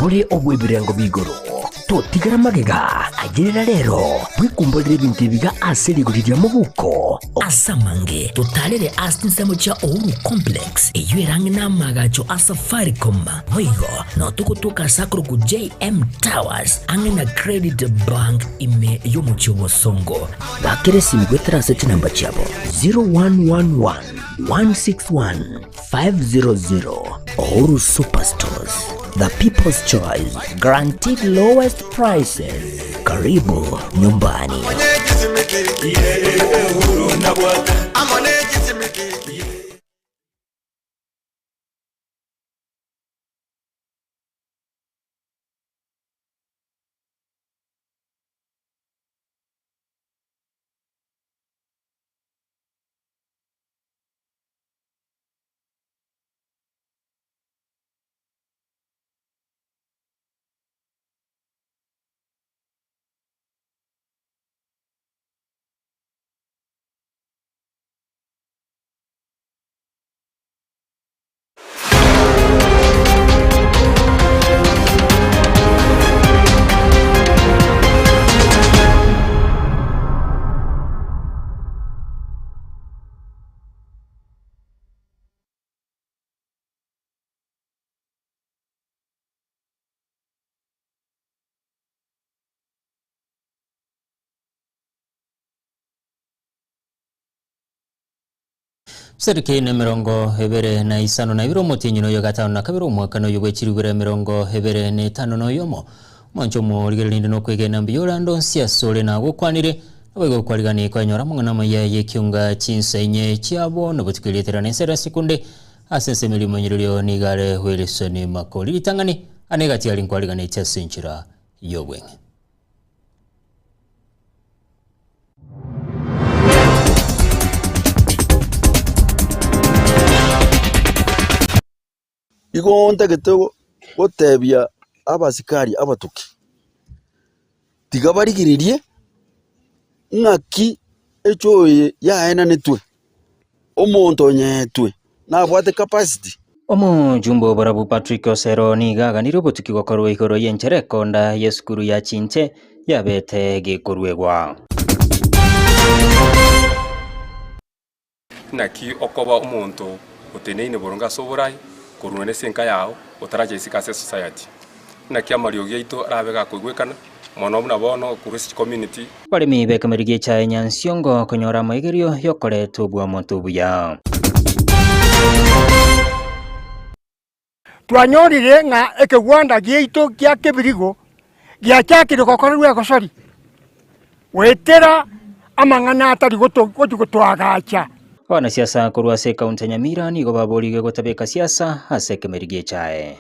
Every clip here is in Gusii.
bore obw'ebirengo b'igoro. Totigara magega, ayerera rero, bwekumborere ebinto ebiga ase rigori ria mobuko. Ase amange, totarere ase chinsemo chia Uhuru Complex, eyio ere ang'e n'amaagacho a Safaricom. Boigo nao togotoka ase akorokwa JM Towers, ang'e na Credit Bank ime y'omochie o Bosongo. Bakera esimi goetera ase chinamba chiabo 0111 161 500. Uhuru Superstores, the people's choice, guaranteed lowest prices. Karibu nyumbani. Serikali nemerongo ebere na isano na ibere omotienyi noyo gatano na kabere omwaka noyo bwe chirigura emerongo ebere na etano na oyomo. Omwancho omorigereria inde nokwegena mbuya orande onsi asore nagokwanire naboigo gokwarigania kwanyora amang'ana amaya y'ekiunga chinsa inye chiabo nobotuko erietera na ensera sekunde ase ensemo eria omonyererio nigo are Wilson Makori ritang'ani ane egati aria nkwariganetie ase enchera y'obweng'e. Igo ntagete gotebia abasikari abatuki, tiga barigererie ng'aki echoo eye yaenanetwe, omonto onyeetwe nabwate capacity. Omojumbe oborabu Patrick Osero nigo aganirie obotuki gokorwa igoro y'enchera ekonda y'esukuru ya Chinche yabete gekoruegwa. Naki okoba omonto oteneine boronge ase oborai, korwa nese enka yao, otaracha isiko ase esociety. Naki amariogi aito arabe gakoigwekana, mono buna bono korwa ase chicommunity. Abaremi b'ekemereri gi'echae Nyansiongo konyora amaigerio y'okoreta obw'omonto obuya. Twanyorire ng'a ekegwanda giaito gia kebirigo giachakire gokorerwa egosori goetera amang'ana atari gochi gotoagacha. Abanasiasa korwa ase ekaunti ya Nyamira nigo baborigwe gotabeka siasa ase ekemeri gi'echae.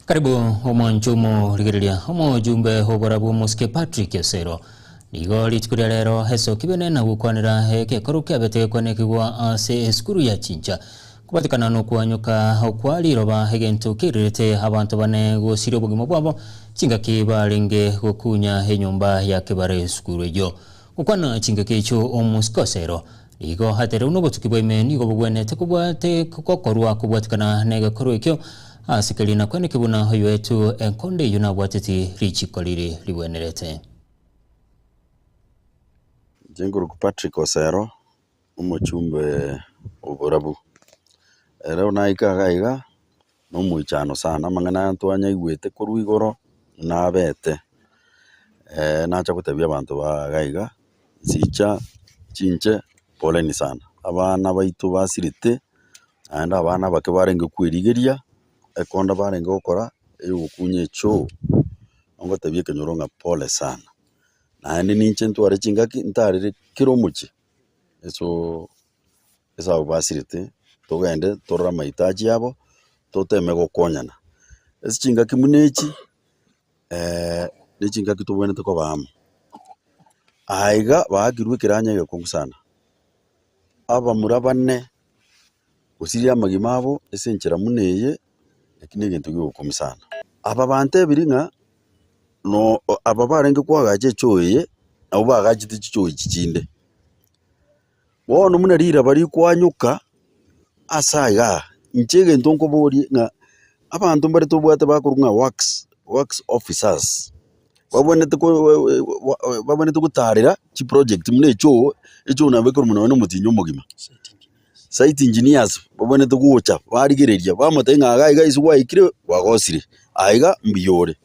Karibu omwancho omorigereria omojumbe oborabu omosike Patrick Osero nigo rituko ria rero esoki bene na gokwanera egekoro kiabete gekwanekigwa ase esukuru ya Chincha kobatekana nokwanyoka okwa riroba egento keirerete abanto bane gosiria obogima bwabo chingaki barenge gokunya enyomba ya kebare esukuru eyio. Gokwana chingaki echio omosike Osero Igo atereu nobotuki bwaime nigo bogwenerete kobwate gokorwa kobwatikana negekorwa ekio, ase keria nakweneke buna oyoetwe enkondo eyio nabwateti richiko riri rigwenerete. Inche nkorokwa Patrick Osero, omochumbe o Borabu. Ere naika iga iga, nomoichano sana, amang'ana aya twanyaigwete korwa igoro nabete, nacha gotebia abanto ba iga iga, nsicha chinche poleni sana, abana baito basirete, naende abana abake barenge kwerigeria, ekonda barenge gokora. Eyogokunya echoo, ngotebia ekenyoro ng'a pole sana, naende ninche ntware chingaki ntarere kera omochie asoo ase abwo basirete, togende torore amahitaji abo, toteme gokonyana. Ase chingaki buna echi, ne chingaki tobwenerete koba amo. Aiga baakirwe ekeranya egekong'u sana, abamura bane gosiria amagima abo ase enchera buna eye, eki negento giogokumia sana. Aba bantebirie ng'a no aba barenge koagacha echoo eye, nabwo bagachete chichoo echi chinde. Bono buna riraba rikwanyoka ase aiga, inche egento nkoborie ng'a abanto mbare tobwate bakorwa ng'a works, works officers, babwenerete ko babwenerete gotarera chiproject buna echoo, echoo nabo ekorwa nonye na omotienyi omogima. Site engineers babwenerete gocha barigereria bamotebia ng'a iga iga ase gwaikire gwagosire, aiga mbuya ore.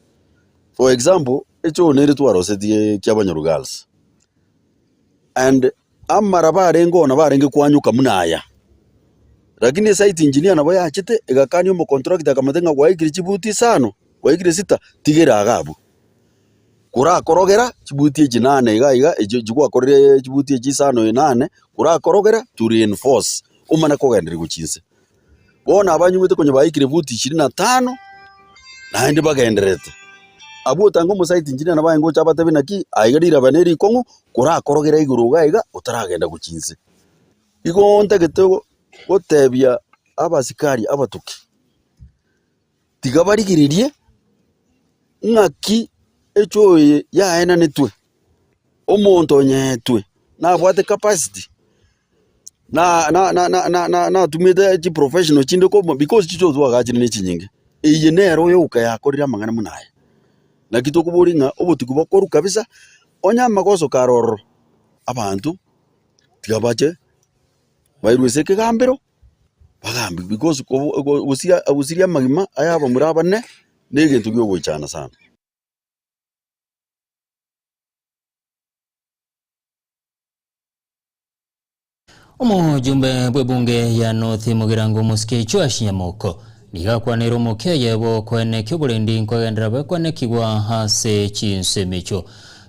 For example, echoo nere twarosetie Kiabonyoru Girls, and amaraba arenge oo nabo arenge kwanyoka buna aya, lakini esite engineer nabo yachete egakania omocontractor akamotebia ng'a gwaikire chibuti isano, gwaikire sita, tigera iga abwo. Korakorogera chibuti echi nane iga iga echio echio gwakorire chibuti echi isano inane, korakorogera to reinforce omane kogendereria gochia inse. Bono abanyuete konya baikire buti ishirini na tano, naende bagendererete. Abwo otanga omosaiti engineer nabo aye ngocha abatebie naki, aiga riraba ne rikong'u, korakorogera igoro iga iga otaragenda gochia inse. Igo ntagete gotebia abasikari abatuki. Tiga barigererie ng'aki echoo eye yaenanetwe, omonto onyeetwe nabwate capacity, na na na na na natumete chiprofessional chinde komo because chichoo twagachire ne chinyinge, eye nero yoka yakorire amang'ana buna aya. Naki tokoboria ng'a obotuki bokorwa kabisa, onye amagoso kare ororo, abanto tiga bache bairwe ase ekegambero. Bagambe because gosiria gosiria amagima aya abamura abane, na egento gia ogoichana sana. Omojumbe bw'ebunge ya North Mugirango Omosike Joash Nyamoko nigo akwanire omokia oye bw'okoenekia oborendi nkogenderera bwekwanekigwa ase chinsemo echio.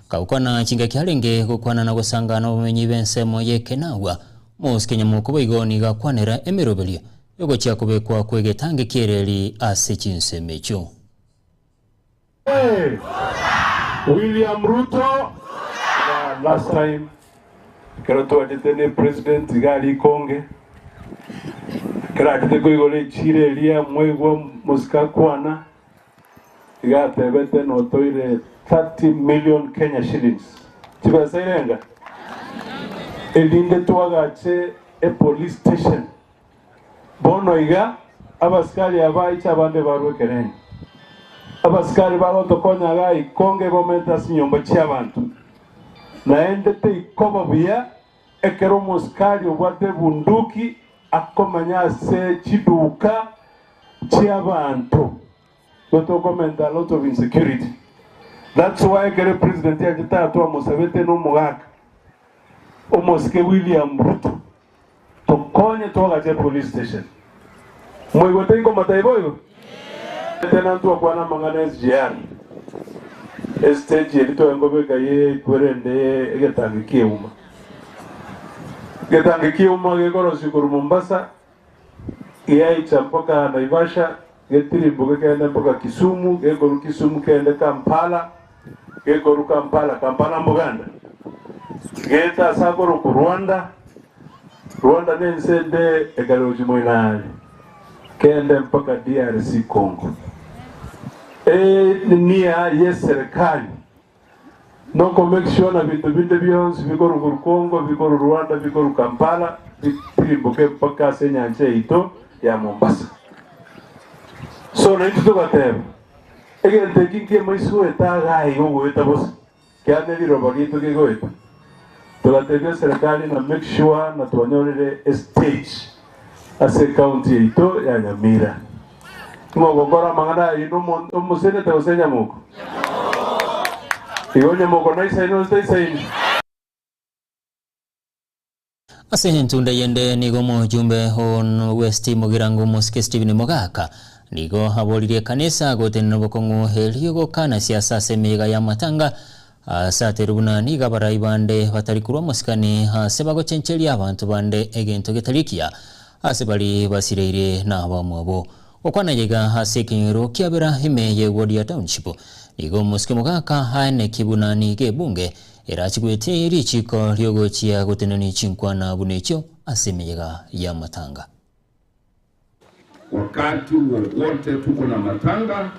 Kagokwana chingaki arenge gokwana na gosanga nabamenyi b'ensemo y'Ekenawa Omosike Nyamoko boigo nigo akwanera emeroberio y'ogochia kobekwa kw'egetange ki'ereri ase chinsemo echio. William Ruto Last time ekero twachete ne president iga aria Ikonge, ekero achete koigora echiro eria mwaigwa mosike akwana, iga atebete notoire 30 million Kenya shillings, chibesa irenga? Erinde twagache epolice station. Bono iga abasikari aba aiche abande barwe ekerengo. Abasikari bagotokonya iga Ikonge bomente ase chinyomba chi'abanto. Naende teikoba buya ekero omosikari obwate ebunduki akomenya ase chiduka chi'abanto. Igo tokomenta a lot of insecurity. That's why ekero epresident achete aa twamosabete na omogaka omosike William Ruto tokonye twagache epolice station. Mwaigwete inkomotebia boigo? Tena ntwakwana amang'ana SGR. Estage eri tware nkobeka ye ekwerende egetangi kieuma. Egetangi kieuma gekorosia korwa Mombasa Giaicha mpaka Naivasha, getirimboke kegende mpaka Kisumu, gekorwa Kisumu kegende Kampala, gekorwa Kampala, Kampala mboganda, geete ase akorokwa Rwanda, Rwanda nense ende ekare gochia moino are, kegende mpaka DRC Congo. Enia y'eserekari Noko make sure na binto binde bionsi bikorwa korwa Congo, bikorwa Rwanda, bikorwa Kampala, bitirimboke mpaka ase enyancha yaito ya Mombasa. So naintwe togateba, egento eki nkiemaisi goeta igaa iga ogoeta bosa, kiagera ne riroba riaito gegoeta. Togatebia eserekari na make sure na twanyorire estage ase ecounty yaito ya Nyamira. Ng'a ogokora amang'ana ayio nomosenete gose nyamoko? Igo nyamoko naisaine gose taisaini? Ase entunda eyende nigo omojumbe o West Mugirango Omosike Stephen Mogaka. Nigo aboririe ekanisa gotenena obokong'u erio gokana siasa ase emeyega y'amatanga, ase aterwe buna nigo abarai bande batari korwa amasikani ase bagochencheria abanto bande egento getari ekiya ase baria basireire na abamwabo. Gokwana iga ase ekenyoro kiabera ime ye ward ya Township, nigo omosike mogaka aenekie buna nigo ebunge erachigwete richiko riogochia gotenenia chinkwana buna echio ase emeyega y'amatanga. Wakati wowote tuko na matanga,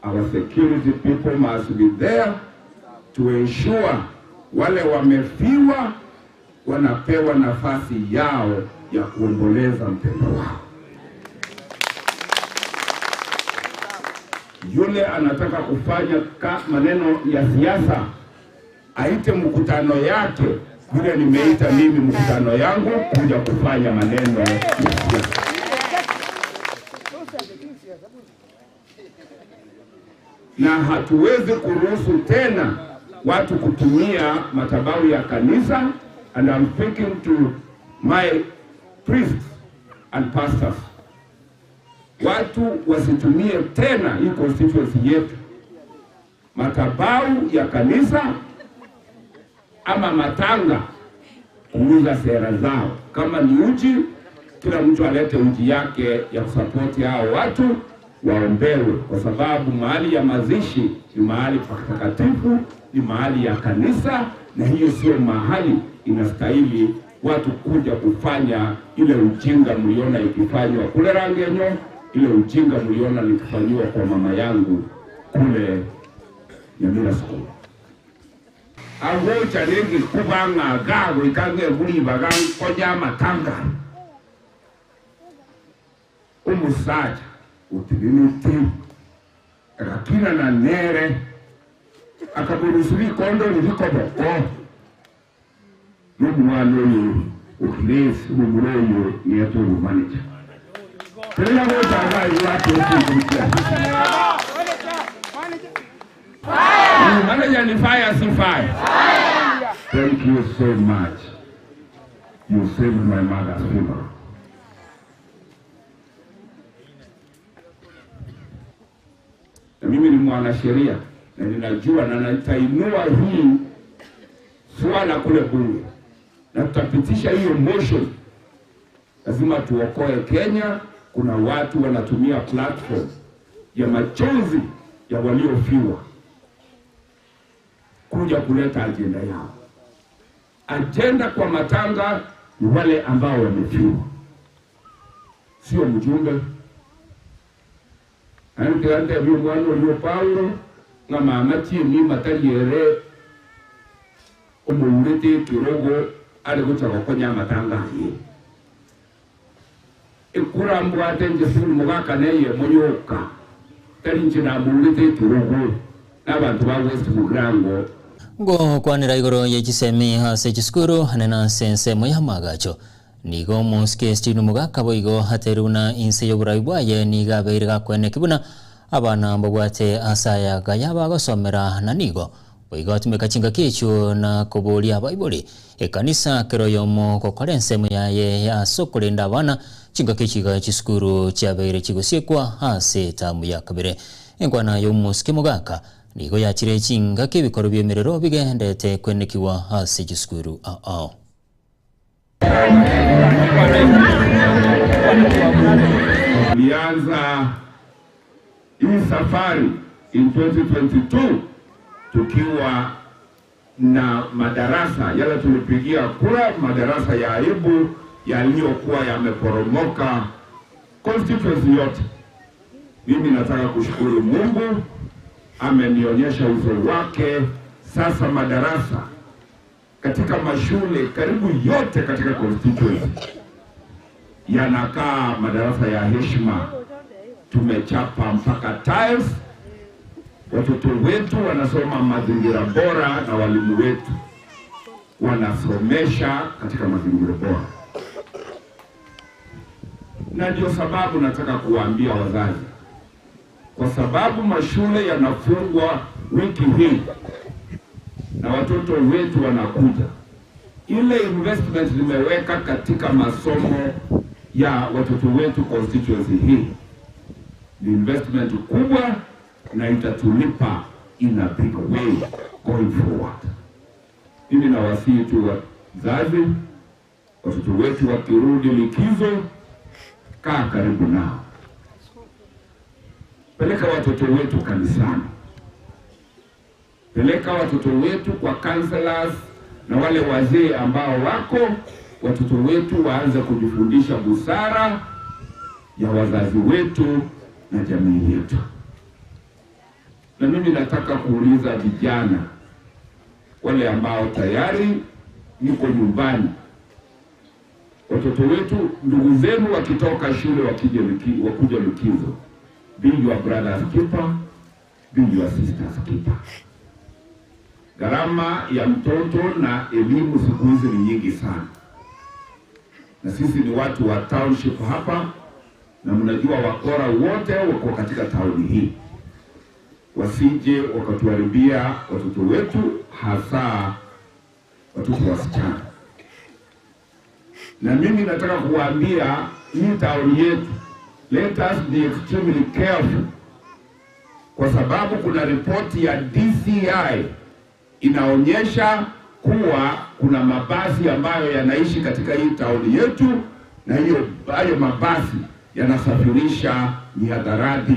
our security people must be there to ensure wale wamefiwa wanapewa nafasi yao ya kuomboleza mpendwa wao. Yule anataka kufanya ka maneno ya siasa aite mkutano yake vile nimeita mimi mkutano yangu kuja kufanya maneno ya siasa. Na hatuwezi kuruhusu tena watu kutumia madhabahu ya kanisa, and I'm speaking to my priests and pastors. Watu wasitumie tena hii constituency yetu madhabahu ya kanisa ama matanga kuuza sera zao. Kama ni uji, kila mtu alete uji yake ya kusapoti hao watu waombewe, kwa sababu mahali ya mazishi ni mahali patakatifu, ni mahali ya kanisa, na hiyo sio mahali inastahili watu kuja kufanya ile ujinga mliona ikifanywa kule Rangenyo, ile ujinga mliona nikifanyiwa kwa mama yangu kule Nyamira School. Agocha nengi kubanga gago ikange bulibaga nkonya matanga omusacha utiriniti akakina na nere akaburusu bikondo bikoboko n'omwana oyo okiresi omumura oyo niyetwa obumaneja terera gochanga iwatokikurukia Manager ni fire si fire. Thank you so much. You saved my mother's funeral. Na mimi ni mwanasheria na ninajua na nitainua hii swala kule bunge na tutapitisha hiyo motion. Lazima tuokoe Kenya. Kuna watu wanatumia platform ya machozi ya waliofiwa kuja kuleta ajenda yao. Ajenda kwa matanga ni wale ambao wamefiwa, sio mjumbe. Antiante mwana oyo Paulo nga mama chimi matariere omourete ekirogo ari gocha gokonya amatanga aye ekura mbwate nje sibuli mugaka neye moyoka tari nche namourete ekirogo n'abantu ba West Mugirango. Ngokwanera igoro ye chisemi ase chisukuru nena ase ensemo ya magacho nigo omosike Stephen Mugaka boigo aterwe buna inse y'oborai bwaye nigo abeire gakweneki buna abana mbabwate ase aya gaya bagosomera na nigo boigo atumeka chingaki echio na koboria abaibori ekanisa kero yomo gokora ensemo yaye ase okorenda abana chingaki chiga chisukuru chiabeire chigosiekwa ase etamu ya kabere enkwana ya omosike Mugaka nigo yachire chingaki ebikoro bia emerero bigendete kwenekiwa ase chisukuru ao. Tulianza hii safari in 2022 tukiwa na madarasa yale tulipigia kura, madarasa ya aibu yaliyokuwa yameporomoka constituency yote. Mimi nataka kushukuru Mungu, amenionyesha uso wake. Sasa madarasa katika mashule karibu yote katika constituency yanakaa madarasa ya heshima. Tumechapa mpaka tiles, watoto wetu wanasoma mazingira bora na walimu wetu wanasomesha katika mazingira bora. Na ndio sababu nataka kuwaambia wazazi, kwa sababu mashule yanafungwa wiki hii na watoto wetu wanakuja, ile investment nimeweka katika masomo ya watoto wetu constituency hii, Ni investment kubwa na itatulipa in a big way going forward. Mimi nawasihi tu wazazi, watoto wetu wakirudi likizo, kaa karibu nao, peleka watoto wetu kanisani, peleka watoto wetu kwa counselors na wale wazee ambao wako, watoto wetu waanze kujifundisha busara ya wazazi wetu na jamii yetu. Na mimi nataka kuuliza vijana wale ambao tayari mko nyumbani, watoto wetu, ndugu zenu wakitoka shule wakija liki, wakuja likizo, be your brother's keeper, be your sister's keeper. Gharama ya mtoto na elimu siku hizi ni nyingi sana, na sisi ni watu wa township hapa, na mnajua wakora wote wako katika tauni hii, wasije wakatuharibia watoto wetu, hasa watoto wasichana. Na mimi nataka kuwaambia hii tauni yetu, let us be extremely careful, kwa sababu kuna ripoti ya DCI inaonyesha kuwa kuna mabasi ambayo yanaishi katika hii tauni yetu, na hiyo hayo mabasi yanasafirisha mihadarati.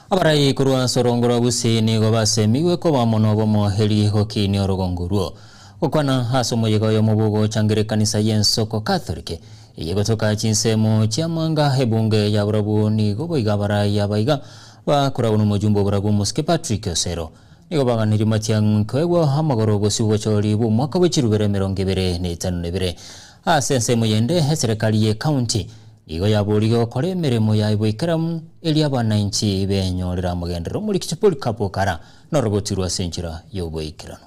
Abarai korwa ase orongo rwa Gusii nigo basemigwe koba mono obomoheri gokinia orogongo orwo. Gokwana ase omoyega oyomo bw'ogochangera ekanisa y'ensoko Catholic eye gotoka chinsemo chi'amanga ebunge ya barabwo nigo boiga abarai abaiga bakoragwa nomojumbe oboragwo omosike Patrick Osero nigo baganirie matiang'i koegwa amagoro bosio bw'obochori bw'omwaka bwe chirubere 25. Ase ensemo yende eserekari y'ecounty Nigo yaborigwe gokora emeremo yaye boikeramu, erio abananchi benyorere amagenderero omoriki Polycarp Okara norogotirwe ase enchera y'oboikeranu.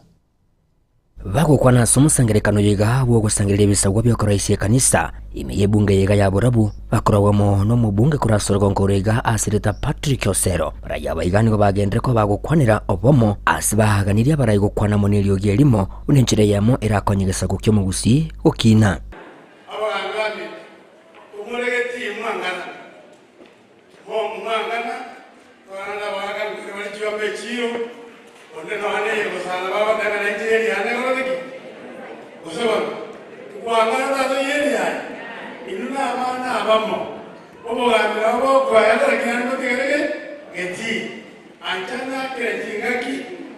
Bagokwana ase omosangererekano oyo iga bw'ogosangereria ebisagwa bi'okoroisia ekanisa ime y'ebunge eye iga ya Borabu, bakoragwa amo nomobunge korwa ase orogongo oro iga ase erieta Patrick Osero. Abarai aba iga nigo bagenderere koba bagokwanera obomo ase baganirie abarai gokwana amo neriogi erimo buna enchera eyemo erakonye egesaku ki'omogusii gokina. Abagambi baminto, komoregetie mwangana, mwangana, abana nabagaaka gose bare chiombe echiiro, onde nonya neye gosana bagoteeba nainche eriane egorete ki? Gose bono, tikwangana tata oyio eriaye? Inwe nabana abamo, obogambi nabo bokoenderera ki naende motigerege getii? Anchana kera chingaki,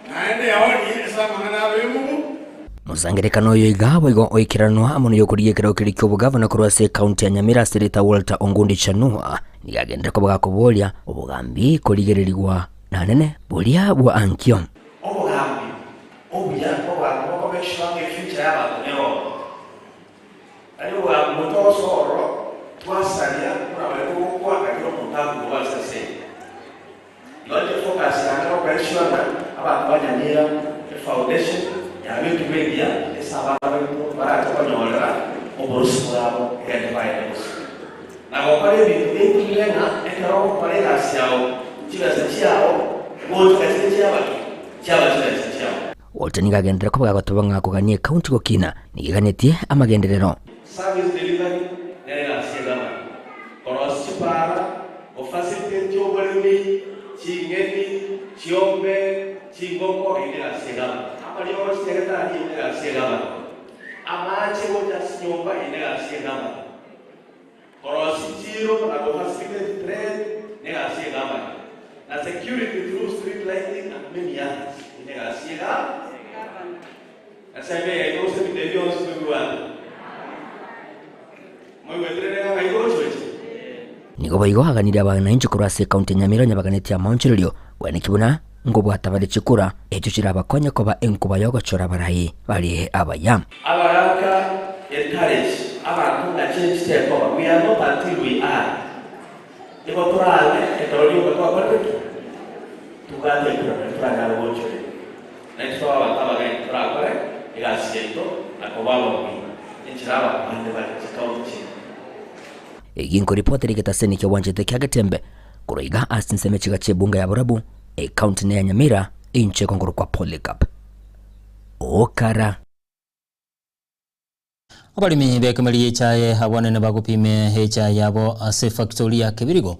naende eonie ase amang'ana abo y'omomo. Mosangererekano oyo iga boigo oikeranwa amo noyokorigia ekerogo keria ki'obogavana korwa ase ekaunti ya Nyamira ase erieta Walter Ongundi Chanua nigo agenderere koba gakoboria obogambi korigererigwa nanene boria bwa ankio. Obogambi obuya nobogambi boko make sure ng'a efuture ya abanto nero ororo. Tari obogambi bwe togosoa ororo twasaria buna baria togokwa na kera omonto akogwa ase esegi. Igo inche focus yane gokora sure ng'a abanto ba Nyamira efoundation yabekirwe engiya ase abana baito barache konyorera oborosi bwabo egento baende gosira. Na gokora ebinto biaikire ng'a ekero ogokora egasi yao chibesa chiao gochika chire chiaba ki? Chiaba chibesa chiao. Walter nigo agenderere koba gagotoba ng'a kogania ekaunti gokina nigo eganetie amagenderero. Service delivery nere egasi y'egavana, korosia chipara, gofacilitate oboremi, ching'eni, chiombe, chingoko, eyio negasi y'egavana. Amariogo chinyagetari, eyio negasi y'egavana. Amache gocha ase chinyomba, eyio negasi y'egavana. Korosia chichiiro na gofacilitate trade negasi y'egavana. Na security through street lighting and many others, eyio negasi y'egavana. Ensemo eye gose ebinto ebi bionsi toigwete. Moigwetire nigo ng'ai gochocha? Nigo boigo aganirie abananchi korwa ase ekaunti ya Nyamira onye baganetie amaonchorerio gweneki buna ngobwata bare chikura echio chirabakonye koba enkuba y'ogochora abarai bare abaya. Abaraka encourage abanto ng'a change tekoba, we are not until we are. Nigo torabe ekero rioka twakorire ki? Tobwate ekura nario toranyare goonchoreria. Naintwe tobe abanto abagaini torakore egasi yaito na koba ababui enchera abanto bande bare chikaunti chinde. Egi nkoripotera egetaseni ki'obwanchete kia Getembe korwa iga ase chinsemo echiga chi'ebunga ya Borabu, ekaunti neya Nyamira, inche nkorokwa Polycarp Okara. Abaremi b'ekemeri gi'echaye abwo bagopime echaye yabo ase efactory ya Kebirigo.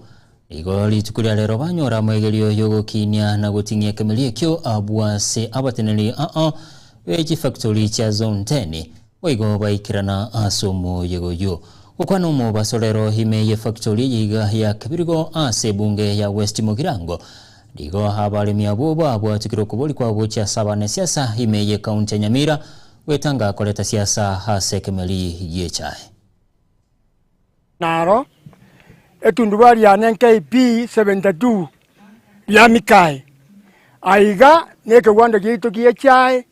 Igo rituko ria rero banyora amoegerio yogokinia na goting'ia ekemeri ekio abwo ase abateneneri aa b'echifactory chia Zone 10 boigo baikirana ase omoyega oyio. Gokwana omobaso rero ime y'efactory eyeiga ya Kebirigo ase ebunge ya West Mugirango. Nigo abaremi abwo babwatukire okobori kwabo gochia ase abanesiasa ime y'ekaunti ya Nyamira gwetanga koreta siasa ase ekemeri gi'echae. Naro etundubari yane KB 72 ria Mikae. Aiga nekegwando giaito gi'echae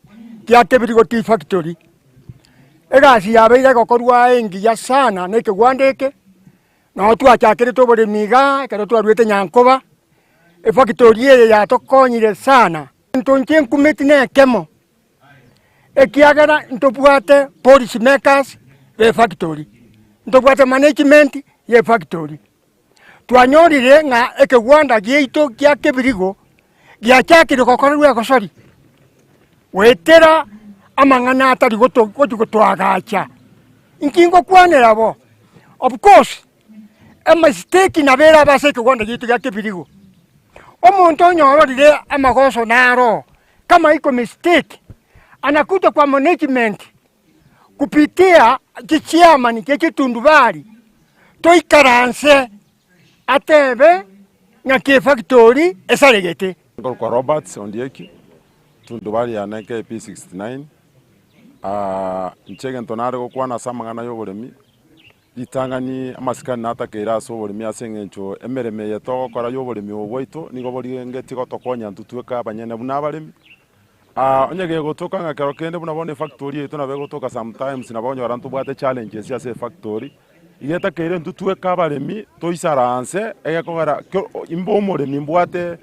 gia Kebirigo Tea Factory. Egasi yabeire egokorwa aa engiya sana na ekegwando eke, nabo twachakerete oboremi igaa ekero twaruete Nyankoba, efactory eye yatokonyire sana. Egento inche nkumeti nekemo, ekiagera ntobwate policy makers be efactory, ntobwate management ya efactory. Twanyorire ng'a ekegwanda giaito gia kebirigo giachakire gokorerwa egosori, goetera amang'ana atari goto gochi gotoagacha. Inki ngokwanera bo? Of course, emistake nabo erabe ase ekegwanda giaito gia kebirigo. Omonto onyororire amagoso naro, kama iko mistake, anakuja kwa management kupitia chichairman chie chitundubari, toikaranse atebe ng'aki efactory esaregete. Nkorokwa Roberts Ondieki, tundubari yane KP 69, inche egento nare gokwana ase amang'ana ya oboremi, ritang'ani amasikani natakeire ase oboremi ase eng'encho emeremo eye togokora ya oboremi obo bwaito nigo borigengetie gotokonya intwe tweka abanyene buna abaremi. Onye gegotoka ng'a kero kende buna bono efactory yaito nabo egotoka sometimes nabo okonyora ntobwate challenges ase efactory, iga etakeire intwe tweka abaremi toisaranse egekogera imbe omoremi mbwate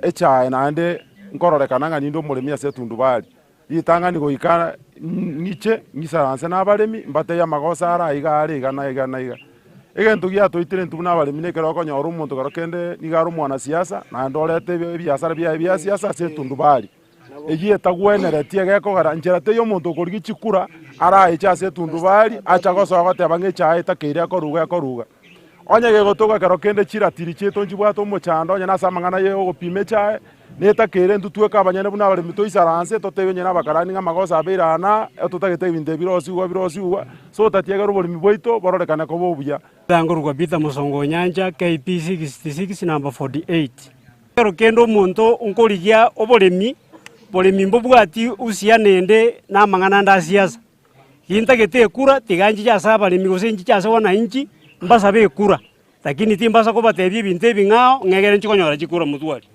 echae naende nkororekana ng'a ninde omoremi ase etundubari, ritang'ani goika ng'iche ng'isaranse na abaremi mbatebie amagoso are aiga are iga na iga na iga. Egento giatoitire intwe buna abaremi nekero okonyora omonto kero kende nigo are omwanasiasa naende orete ebiasara biaye bia siasa ase etundubari. Eyio etagwenereti egekogera nchera teiyo omonto okorigia chikura araeche ase etundubari acha gosoa goteba ng'a echae etakeire ekoruga ekoruga. Onye gegotoka kero kende chiratiri chiaito nchibwate omochando onye nase amang'ana ya ogopima echae, netakeire intwe tweka abanyene buna abaremi toisaranse totebie onye na abakarani ng'a amagoso abeire aa na aa, totagete ebinto ebi birosigwa birosigwa, so tatiegera oboremi bwaito bororekane koba obuya. Ngorokwa Peter Mosongo Onyancha, KP 66 number 48. Ekero kende omonto nkorigia oboremi, boremi mbobwati uhusiano ende na amang'ana ande a siasa. Gintagete ekura, tiga nchiche ase abaremi gose nchiche ase wananchi, mbasabe ekura, lakini timbasa kobatebia ebinto ebing'ao ng'a egere nchikonyora chikura motware.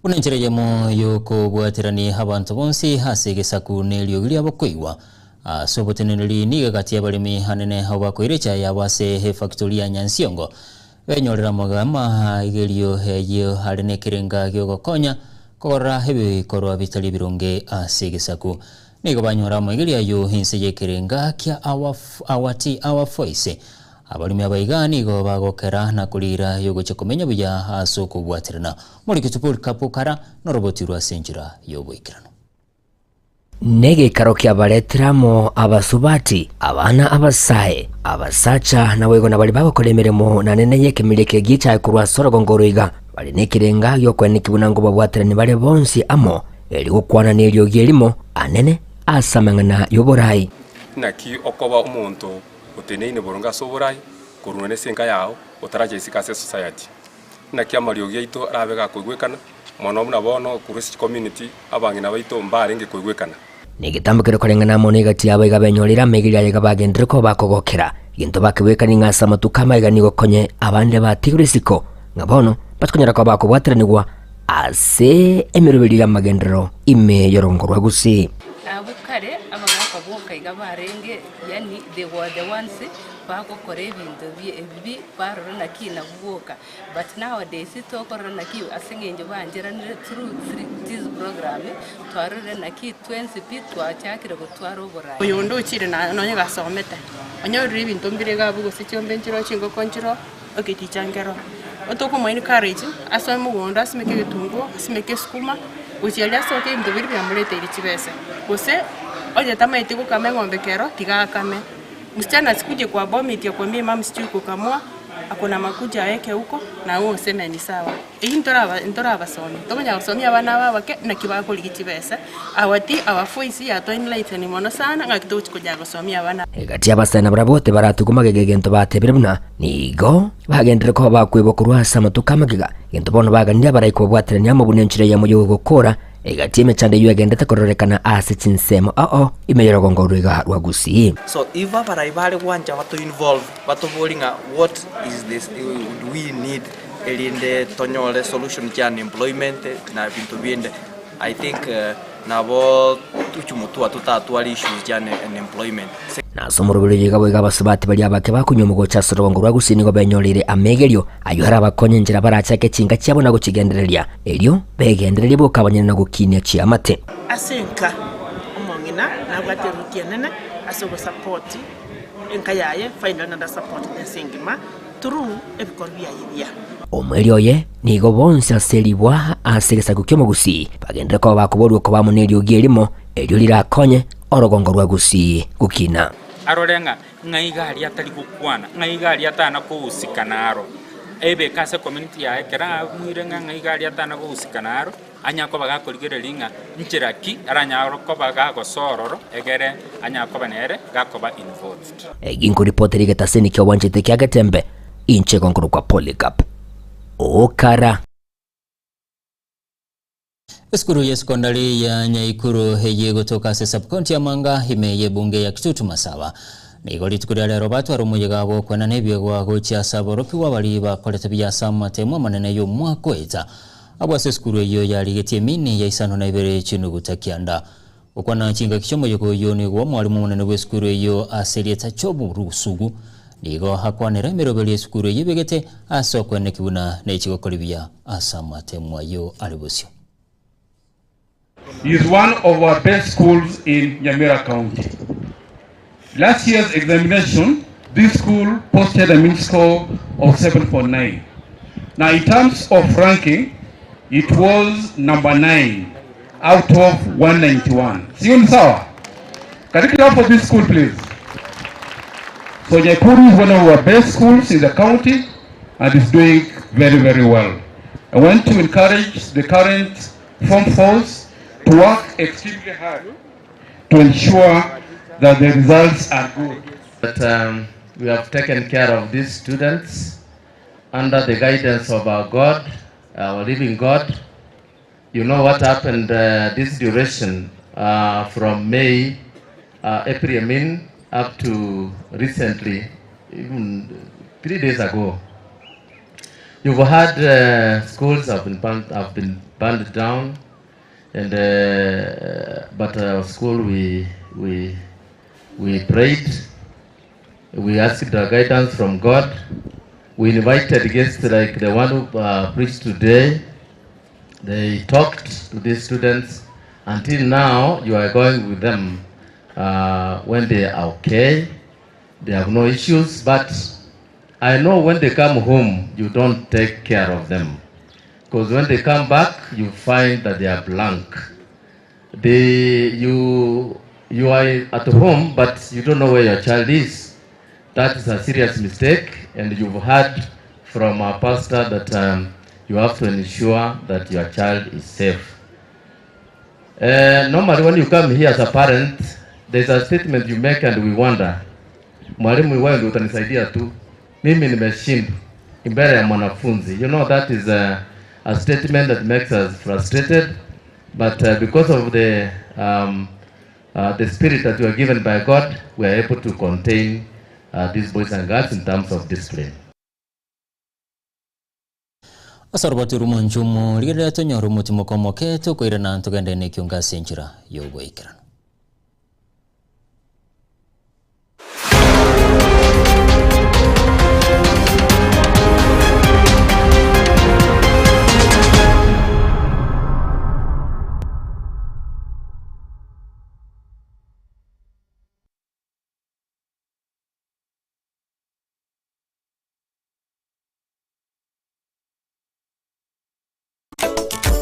Buna enchera eyemo y'okobwaterania abanto bonsi ase egesaku na eriogi riabo koigwa ase oboteneneri nigo egati y'abaremi anene abwo bakoira echae yabo ase efactory ya Nyansiongo Benyorera amagama aigerio ayio are nekerenga gi'ogokonya kogorora ebikorwa bitari ebironge ase egesaku. Nigo banyora amaigerio ayio inse y'ekerenga kia Our, Our Tea, Our Voice. Abaremi aba iga nigo bagokera na koriira y'ogochia komenya buya ase okobwaterana. Morikitwe Polycarp Kara norobotirwe ase enchera y'oboikeranu. Negeikaro kiabaretire amo abasubati, abana abasae, abasacha, naboigo na baria bagokora emeremo nanene y'ekemeria eke gi'echaye korwa ase orogongo oro iga, bare nekerenga gi'okoenekia buna nkobabwaterani bare bonsi amo, erio gokwana neriogi erimo anene ase amang'ana y'oborai. Naki okoba omonto oteneine boronge ase oborai, korwa nese enka yao, otaracha isiko ase esociety. Naki amariogi aito arabe gakoigwekana, mono buna bono korwa ase chicommunity, abang'ina baito mbarenge koigwekana. Negetambo keria koreng'ana amo negati yabo iga benyorire amaiga aye iga bagenderere koba bakogokera. Egento bakebwekania ng'a ase amatuko amaiga nigo konye abande batigirwe isiko, ng'a bono batikonyara koba bakobwataranigwa ase emeroberio y'amagenderero ime y'orongo rwa Gusii. Abwo kare abagaaka boka iga barenge, yaani they were the ones bagokora ebinto ebibi barora naki nabwo boka. But nowadays tokorora naki ase eng'encho bancheranire through this program, twarorire naki twensi pi twachakire gotwara oborai. Oyonde ochire na nonye gasomete, onyorire ebinto mbire iga abwo gose chiombe nchiroo chingoko nchiroo, egeticha nkeroo. Otokomo encourage asoe mogondo asimeke egetunguo, asimeke esukuma, gochia aria asoke ebinto biria biamoreteire chibesa. Gose onye tamaeti gokama eng'ombe kero, tiga akame. Msichana asikuje kwa bomet akwambie mum sijui kukamua, ako na makucha aeke huko, na wewe useme ni sawa. Eyio ntoraba ntorabasomia, tokonyara gosomia abana aba abake naki bakorigia chibesa, our ti our voice yato enlighteni mono sana ng'aki togochi konyara gosomia abana. Egati y'abasani barabwo tibaratugwa magega egento batebire buna nigo bagenderere koba bakwebwa korwa ase amatuko amagega, egento bono baganirie abarai kobabwaterania amo buna enchera eyemo y'ogokora egati y'emechando eyio egenderete kororekana ase chinsemo ao ime y'orogongo rw'iga rwa Gusii. So if abarai bare gwancha bato involve batobori ng'a what is this do we need erinde tonyore solution chia unemployment na binto binde I think nabo tochimotwa totatware issues chia unemployment. Na ase omoroberi oyo iga boigo abasubati baria abake bakonywa omogocho ase orogongo rwa Gusii nigo benyoreire amegerio ayio arabakonye enchera barachake chinka chiabo na gochigendereria, erio begendererie boka abanyene na gokinia chiamate. Ase enka, omong'ina nabwate eruti enene ase ogosapoti enka yaye, finally naende asapoti ense engima through ebikorwa biaye ebiya. Omoerio oye nigo bonsi ase ribwa ase egesaku ki'omogusii bagenderere koba bakoborwa koba amo neriogi erimo, erio rirakonye orogongo rwa Gusii gokina. Arore ng'a ng'ai iga aria atari gokwana, ng'ai iga aria atana kohusika naro, ebeke ase ecommunity yaye ekero amuire ng'a ng'ai iga aria atana gohusika naro, anyare koba gakorigereria ng'a nchera ki aranyare koba gagosoa ororo egere anyare koba nere gakoba involved. Egi nkoripotera egetaseni ki'obwanchete kia Getembe, inche igo nkorokwa Polycarp Okara. Esukuru ye sekondari ya Nyaikuru eye egotoka ase subcounty ya Manga ime y'ebunge ya Kitutu Masaba nigo rituko ria rero batwara omoyega bw'okwenana ebiegwa gochia ase aborokigwa baria bakorete buya ase amatemo amanene y'omwaka oeta. Abwo ase esukuru eyio yarigetie emini ya isano na ibere chinuguta kianda. Gokwana chingaki chi'omoyega oyio nigo omwalimu omonene bw'esukuru eyio ase erieta Job Rusugu nigo akwanera emeroberio y'esukuru eyio ebegete ase okweneki buna nechigokori buya ase amatemo ayio are bosio. Is one of our best schools in Nyamira County. Last year's examination, this school posted a mean score of 7.9. Now, in terms of ranking, it was number 9 out of 191. Sio ni sawa? Can you clap for this school, please? So Nyaikuru is one of our best schools in the county and is doing very, very well. I want to encourage the current Form 4s to work extremely hard to ensure that the results are good. But we have taken care of these students under the guidance of our God, our living God. You know what happened this duration from May, April, I mean, up to recently, even 3 days ago. You've had schools have been burned, have been burned down, and but our school we prayed, we asked the guidance from God. We invited guests like the one who preached today. They talked to these students. Until now, you are going with them when they are okay. They have no issues, but I know when they come home, you don't take care of them. Because when they come back, you find that they are blank. You are at home, but you don't know where your child is. That is a serious mistake, and you've heard from our pastor that you have to ensure that your child is safe. Normally when you come here as a parent, there's a statement you make and we wonder, mwalimu wewe ndio utanisaidia tu, mimi nimeshindwa mbele ya mwanafunzi. That is a statement that makes us frustrated, but because of the spirit that we are given by God, we are able to contain these boys and girls in terms of discipline. Asarubati rumonchumu rigerera tonyora omotimo komoke tokoirana ntogende nekio ase enchera y'ogoikerana.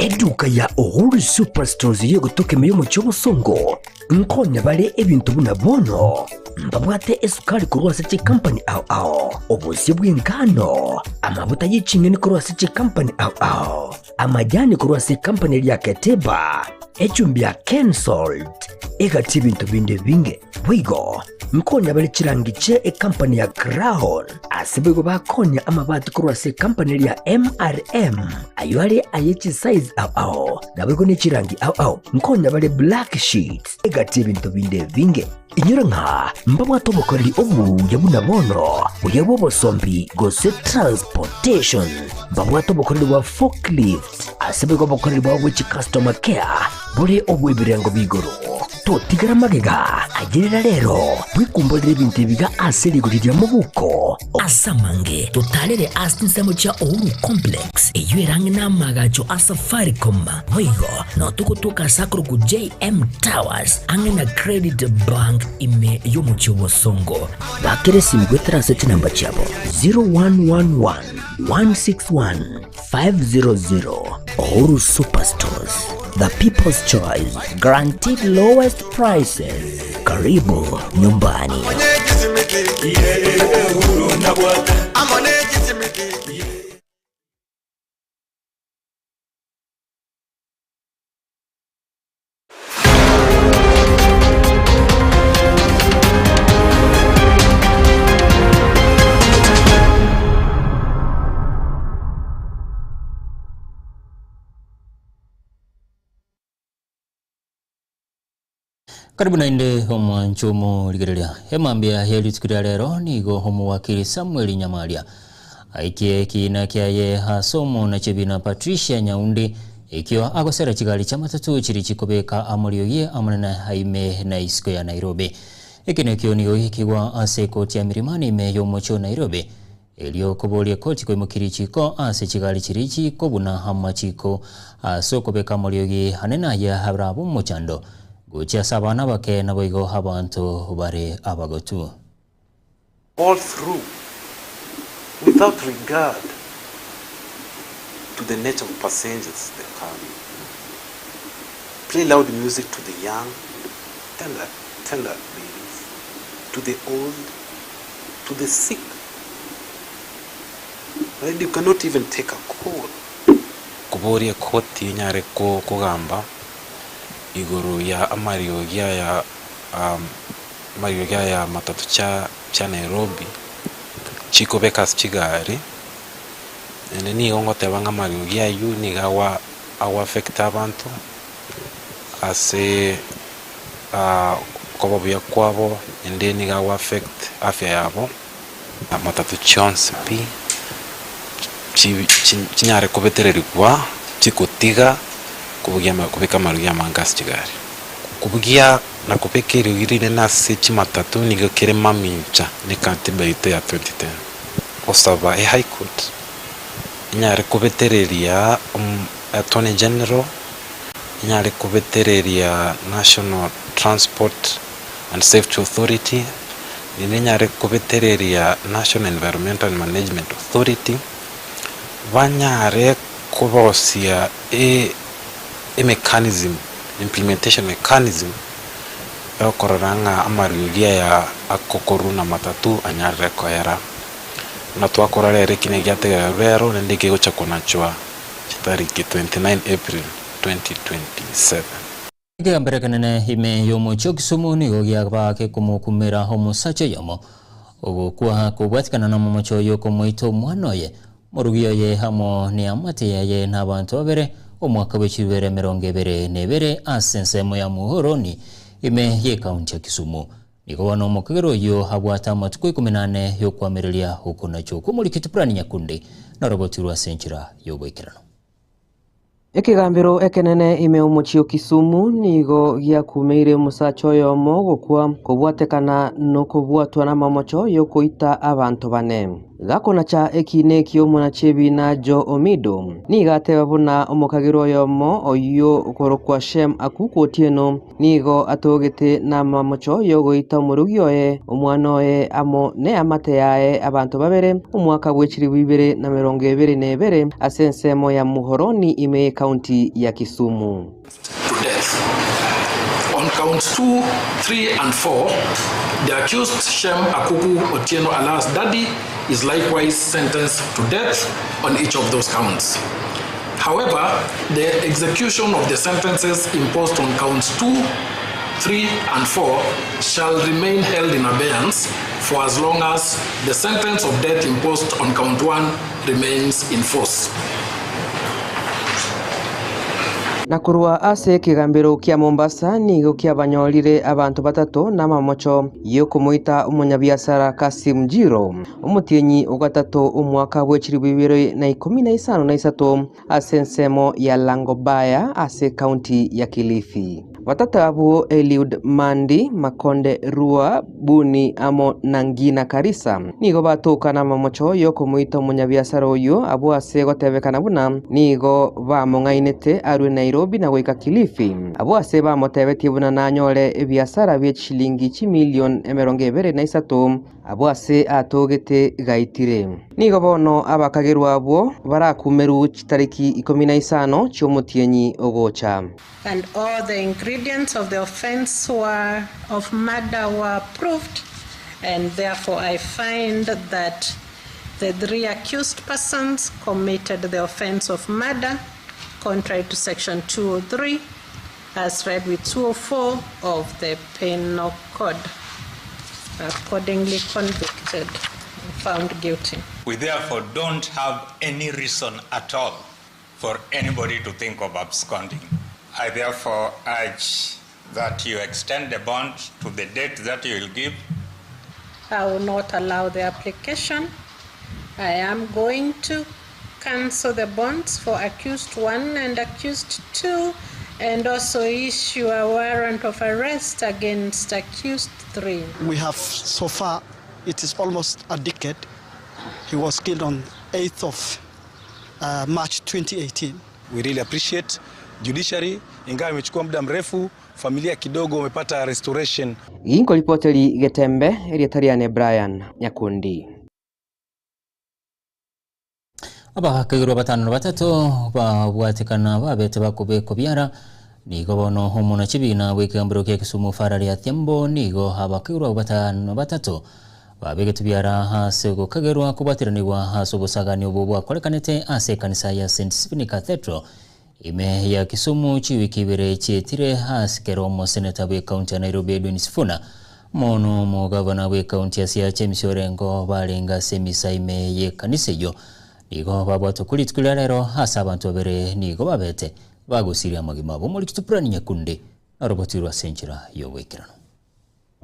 Eduka ya Uhuru Superstores y'egotoka ime y'omochie obosongo nkonya bare ebinto buna bono mbabwate esukari korwa ase chikampani ao ao, obosie bw'engano, amabuta ye ching'eni korwa ase chikampani ao ao, amajani korwa ase ekampani eria ya Keteba, echumbi ya Kensalt, egati ebinto binde ebinge. Boigo nkonya bare chirangi chie ekampani ya Crown, ase boigo bakonya amabati korwa ase ekampani eria ya MRM, ayio are aye chisize ao ao, naboigo ne chirangi ao ao. Nkonya bare black sheets, egati ebinto binde ebinge. Inyora ng'a mbabwate obokoreri obuya buna bono, buya bw'obosombi gose transportation. Mbabwate obokoreri bwa forklift, ase boigo obokoreri bwabo bwe chicustomer care bore obw'ebirengo b'igoro. Totigara magega, ayerera rero, bwekumborere ebinto ebiga ase rigori ria mobuko. Ase amange, totarere ase chinsemo chia Uhuru Complex, eyio ere ang'e n'amaagacho a Safaricom. Boigo, nao togotoka ase akorokwa JM Towers, ang'e na Credit Bank ime y'omochie o Bosongo. Bakera esimi goetera ase chinamba chiabo 0111 161 500. Uhuru Superstores, the people's choice, guaranteed lowest prices. Karibu nyumbani. Karibu naende omwancho omorigereria. Emambia ya rituko ria rero nigo omowakili Samuel Nyamaria aikie ekiina kiaye ase omonachebina Patricia Nyaundi ekio agosera chigari chiamatatu chiri chikobeka amoriogie amonene aime na isiko ya Nairobi. Eki nakio nigo gekigwa ase ekoti ya Milimani ime y'omochie o Nairobi Erio koboria ekoti koimokia richiko ase chigari chiria chikobuna amachiko ase okobeka amoriogi anene aye arabe omochando gochia ase abana abake naboigo abanto bare abagotu. All through without regard to the nature of passengers they carry. Play loud music to the young, tender, tender babies, to the old, to the sick. And you cannot even take a call. Koboria ekoti enyare kogamba igoro ya amariogi aya amariogi aya matatu chia chia Nairobi chikobeka ase chigari, naende nigo ngoteba ng'a amariogi aywo nigo ago ago affect abanto ase okoba buya kwabo, naende nigo ago affect afya yabo. Matatu chionsi pi chinyare kobetererigwa chikotiga kobugia kobeka amariogi amange ase chigari. Kobugia na kobeka eriogi rinene ase chimatatu nigo kere mamincha ne katiba yaito ya 2010. Gosaba e High Court enyare kobetereria Attorney General, enyare kobetereria National Transport and Safety Authority, naende enyare kobetereria National Environmental and Management Authority, banyare kobosia emechanism, implementation mechanism, yokorora ng'a amariogi aya agokorwa na matatu anyarire koera. Buna twakora rero eki nigo giategererwa rero naende kegocha konachwa chitariki 29 April 2027. Ekegambero ekenene ime y'omochie o Kisumu nigo giaba gekomokumera omosacha oyomo ogokwa kobwatikana nomomocho oyo okomoita omwana oye, omorugi oye amo neamate yaye na abanto babere omwaka bwe chibere 22 ase ensemo ya Muhoroni ime y'ekaunti ya Kisumu. Nigo bono omokegera oyio abwate amatuko ikomi na ane y'okoamereria okonacha okwo omoriki Brian Nyakundi norobotirwe ase enchera y'oboikeranu. Ekegambero ekenene ime omochie o Kisumu nigo giakumeire omosacha oyomo gokwa kobwatekana nokobwatwa namamocho y'okoita abanto bane. Gakonacha ekiina ekio omonachi ebiina Joe Omido nigo ateba buna omokagerwa oyomo oyio okorokwa Shem Akuku Otieno nigo atogete namamocho y'ogoita omorugi oye, omwana oye amo neamate yaye abanto babere omwaka bwe chilifu ibere na emerongo ebere na ebere ase ensemo ya Muhoroni ime y'ecounty ya Kisumu. to death. On counts 2, 3 and 4, the accused Shem Akuku Otieno alias Daddy is likewise sentenced to death on each of those counts. However, the execution of the sentences imposed on counts 2, 3 and 4 shall remain held in abeyance for as long as the sentence of death imposed on count 1 remains in force. Na korwa ase ekegambero kia Mombasa nigo kiabanyorire abanto batato namamocho y'okomoita omonyabiasara Kassim Jiro, omotienyi o gatato omwaka bwe chilifu ibere na ikomi na isano na isato ase ensemo ya Langobaya ase ekaunti ya Kilifi. Batato abwo Eliud Mandi, Makonde Rua, Buni amo na Ngina Karisa nigo batoka namamocho y'okomoita omonyabiasara oyio abwo ase gotebekana buna nigo bamong'ainete arwe Nairobi na goika Kilifi abwo ase bamotebetie buna nanyore ebiasara bie chishilingi chimilion 23 abwo ase atogete gaitire. Nigo bono abakagerwa abwo barakumerwe chitariki 15 chi'omotienyi ogocha. And all the ingredients of the offense were of murder were proved, and therefore I find that the three accused persons committed the offense of murder contrary to section 203 as read with 204 of the Penal Code. Accordingly convicted and found guilty. We therefore don't have any reason at all for anybody to think of absconding. I therefore urge that you extend the bond to the date that you will give. I will not allow the application. I am going to cancel the bonds for accused 1 and accused 2 and also issue a warrant of arrest against accused 3. We have so far, it is almost a decade. He was killed on 8th of March 2018. We really appreciate judiciary, ingawa imechukua muda mrefu, familia kidogo wamepata restoration. Ginkoripoteri Getembe, erieta riane Brian Nyakundi. Abakagerwa batano na batato babwatekana babete bakobekwa biara nigo bono omona chibina bw'ekegambero kia Kisumu Farari Athiambo nigo abakagerwa abwo batano na batato babegetwe biara ase ogokagerwa kobwatiranigwa ase obosagani obwo bwakorekanete ase ekanisa ya St Stephen Cathedral ime ya Kisumu chiwiki ibere chietire ase kero omoseneta bw'ekaunti ya Nairobi Edwin Sifuna mono omogavana bw'ekaunti ya Siaya James Orengo barenge ase emisa ime y'ekanisa eyio nigo babwatwa korwa rituko ria rero ase abanto babere nigo babete bagosiria amagima abo. Omoriki Brian Nyakundi narobotirwe ase enchera y'oboikeranu.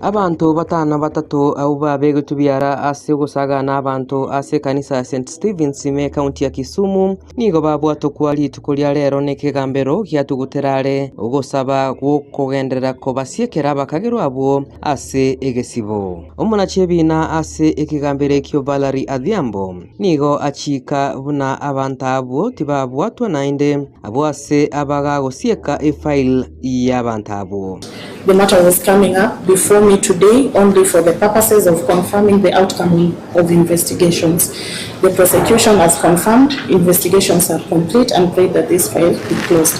Abanto batano na batato abwo babegetwe biara ase ogosagana abanto ase ekanisa ya St Stephen's ime ekaunti ya Kisumu nigo babwatokwa rituko ria rero nekegambero giatugutera are ogosaba gwokogenderera kobasiekera abakagerwa abwo ase egesibo. Omonachi ebina ase ekegambero ekio Valerie Adhiambo nigo achika buna abanto abwo tibabwatwa naende abwo ase abagagosieka efile y'abanto abwo. The matter was coming up before me today only for the purposes of confirming the outcome of investigations. The prosecution has confirmed investigations are complete and prayed that this file be closed.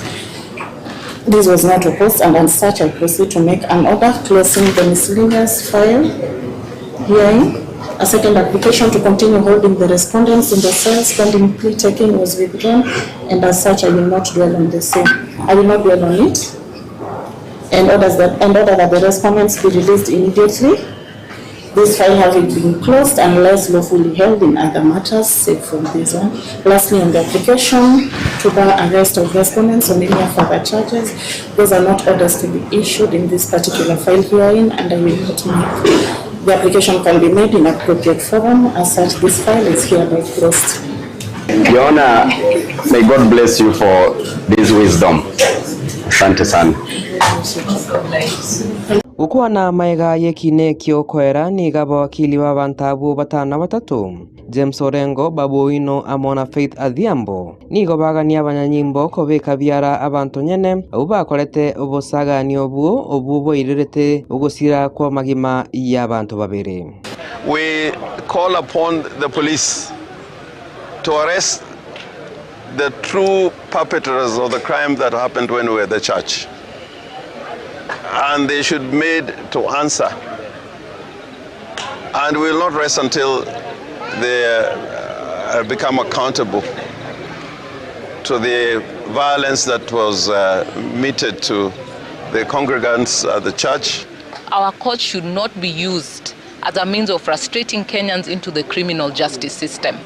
This was not opposed, and as such I proceed to make an order closing the miscellaneous file hearing. A second application to continue holding the respondents in the cells pending plea taking was withdrawn, and as such I will not dwell on the same. I will not dwell on it. And orders that, and order that the respondents be released immediately. This file having been closed unless lawfully held in other matters, save from this one. Lastly, on the application to bar arrest of respondents on any further charges, those are not orders to be issued in this particular file herein, and I will not make. The application can be made in appropriate forum. As such, this file is hereby closed. Your Honor, may God bless you for this wisdom. Asante sana. Gokwana maega y'ekiina ekio koera nigo abawakili b'abanto abwo batano na batato, James Orengo, Babu Owino amo na Faith Adhiambo, nigo bagania abanyanyimbo kobeka biara abanto nyene abwo bakorete obosagani obwo obwo bwairerete ogosira kw'amagima y'abanto babere. We call upon the police to arrest the true perpetrators of the crime that happened when we were at the church. And they should be made to answer. And we will not rest until they become accountable to the violence that was uh, meted to the congregants at the church. Our court should not be used as a means of frustrating Kenyans into the criminal justice system.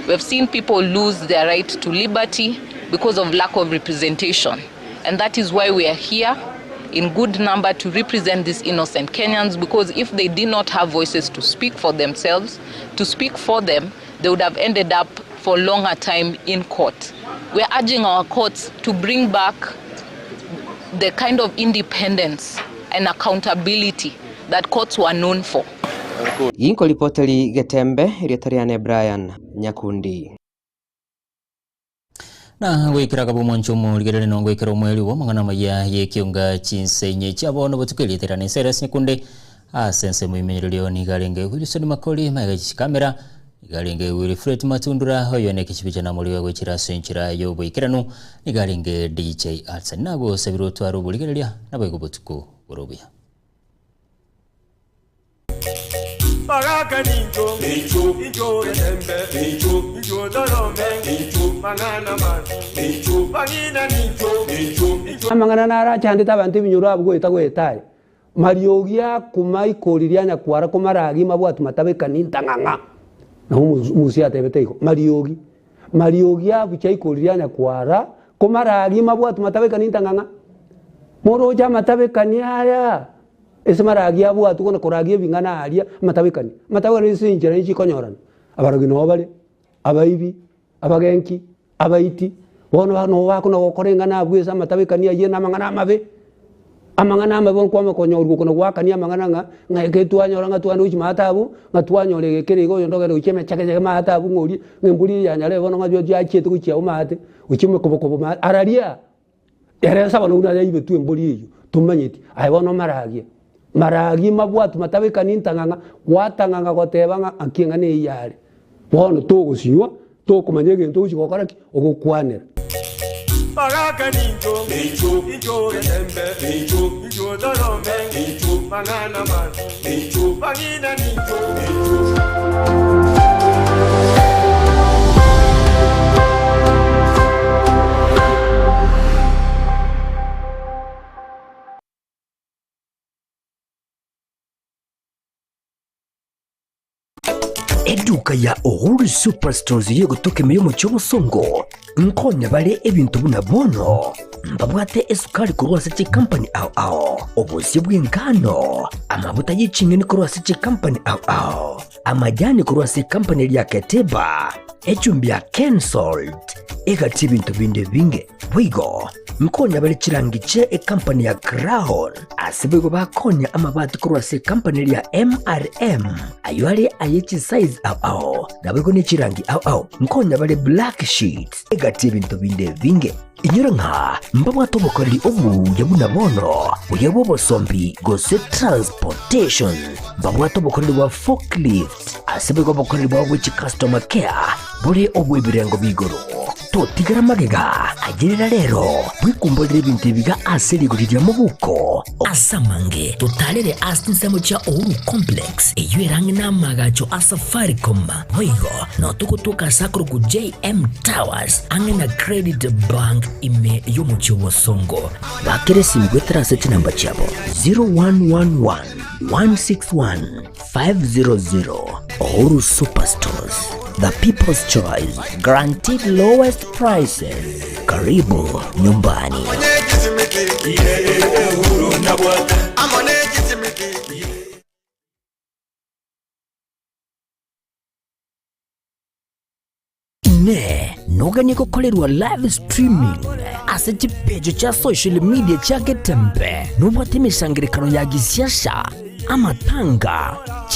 We have seen people lose their right to liberty because of lack of representation. And that is why we are here in good number to represent these innocent Kenyans because if they did not have voices to speak for themselves, to speak for them, they would have ended up for longer time in court. We are urging our courts to bring back the kind of independence and accountability that courts were known for. Ginkoripoteri Getembe, erieta riane Brian Nyakundi. Na goikera akaba omwancho omorigereri na goikera omweri bw'amang'ana amaya y'ekionga chinsenye chia bono botuko erieta riane Cyrus Nyakunde ase ensemo imenyererio nigo arenge Wilson Makori magega chikamera nigo arenge Wilfred Matundura oyo ne ekechibicha namoriwe gochira ase enchera y'oboikeranu nigo arenge DJ Hudson nagosabirwe otware oborigereria naboigo botuko bore obuya. Baraka nincho, incho getembe, incho torome, mang'ana mabi, bang'ina nincho, incho. Amang'ana narachandete abanto ebinyoro abwo goeta goeta aye, mariogi akuma ikori ria nyakwara komaragi mabwati matabekani ntang'ang'a. Nabo Musa atebete igo, mariogi, mariogi abucha ikori ria nyakwara komaragi mabwati matabekani ntang'ang'a. Moroche amatabekani aya. Ase maragia abwatwe na koragia ebing'ana aria amatabekani. Amatabekani ase enchera eye chikonyorana, abarogi noo bare, abaibi, abagenki, abaiti, bono noo bakona gokora eng'ana abwo ase amatabekani ayio na amang'ana amabe. Amang'ana amabe bono kwamanya konyorwa okona goakania amang'ana ng'a ng'a eke twanyora ng'a twande gochia maate abwo, ng'a twanyora ege kere iga oyonde ogende gochia emechegechege maate abwo ng'a oria, ng'a embori eye ya nyarebe bono ng'a yachiete gochia abwo maate, gochia omokobokobo maate, araria. Ere ase abana buna yaibetwe embori eyio, tomanyeti. Aye bono maragie, maragie mabwatu matabekani ntang'ang'a, gwatang'ang'a goteba ng'a naki eng'ana eyio yare. Bono togosinywa, tokomanya egento ogochia gokora ki? Ogokwanera. Baraka nincho, incho getembe, incho torome, mang'ana mabi, bang'ina nincho. Eduka ya Uhuru Superstores y'egotoka ime y'omochie obosongo nkonya bare ebinto buna bono mbabwate esukari korwa ase chikampani ao ao, obosie bw'engano, amabuta ye ching'eni korwa ase chikampani ao ao, amajani korwa ase ekampani eria ya Keteba, echumbi ya Kensalt, egati ebinto binde ebinge. Boigo nkonya bare chirangi chie ekampani ya Crown, ase boigo bakonya amabati korwa ase ekampani eria ya MRM, ayio are aye chisize ao ao, naboigo ne chirangi ao ao. Nkonya bare black sheets, egati ebinto binde ebinge. Inyora ng'a mbabwate obokoreri obuya buna bono, buya bw'obosombi gose transportation. Mbabwate obokoreri bwa forklift, ase boigo obokoreri bwabo bwe chicustomer care bore obw'ebirengo b'igoro. Totigera magega, ayerera rero, bwekumborere ebinto ebiga ase rigori ria mobuko. Ase amange, totarere ase chinsemo chia Uhuru Complex, eyio ere ang'e n'amaagacho a Safaricom. Boigo, nao togotoka ase akorokwa JM Towers, ang'e na Credit Bank ime y'omochie o Bosongo. Bakera esimi goetera ase chinamba chiabo 0111 161 500. Uhuru Superstores, the people's choice, guaranteed lowest prices. Karibu nyumbani. Inee! Noganie gokorerwa live streaming ase chipeji chia social media chia Getembe? Nobwate emesangererekano ya gisiasa, amatanga,